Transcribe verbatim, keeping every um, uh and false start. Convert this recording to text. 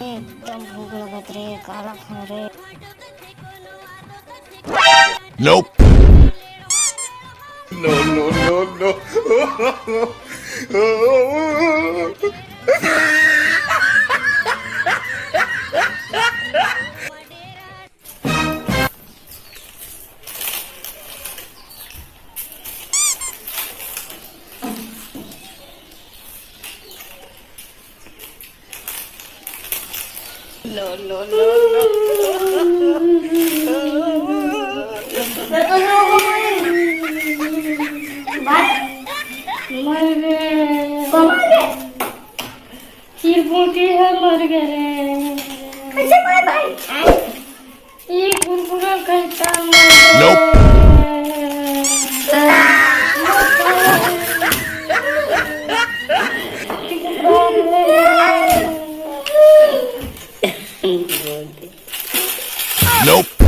एकदम भूख लगत रे, काला खाऊं रे। Nope. No, no, no, no. No, no, no, no. मर गए। चिरपोटी है, मर गए रे। कैसे मरे भाई? ये कुरकुरा कैसा मर गए? Nope. Nope.